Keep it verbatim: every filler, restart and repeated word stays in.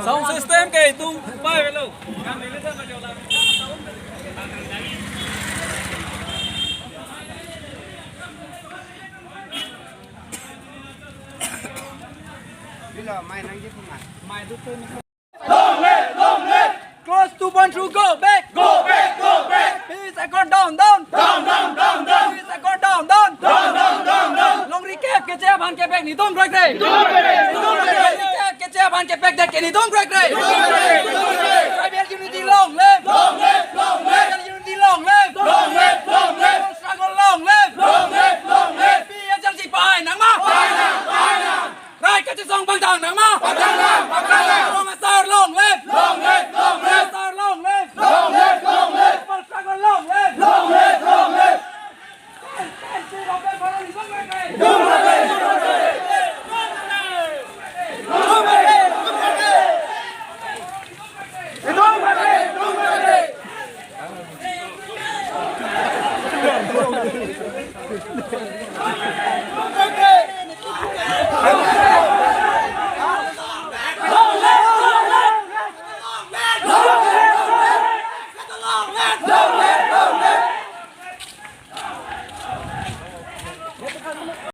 Sound system ke itum pai velo. Long live, long live. Clause two point two, go back. Go back, go back. Peace accord down, down. Down, down, down, down. Peace accord down, down. Down, down, down, down. Longri kep keche aphan kepek nelitum kroikre. Nelitum kroikre. Longri kep keche aphan kepek det ke nelitum kroikre. Nelitum kroikre. Tribal unity long live. Long live, long live. Tribal unity long live. Long live, long live. Struggle long live. Long live, long live. P H L C pai nangma. Pai nang, pai nang. Rai kachesong pangthang nangma. Pangthang nang, pangthang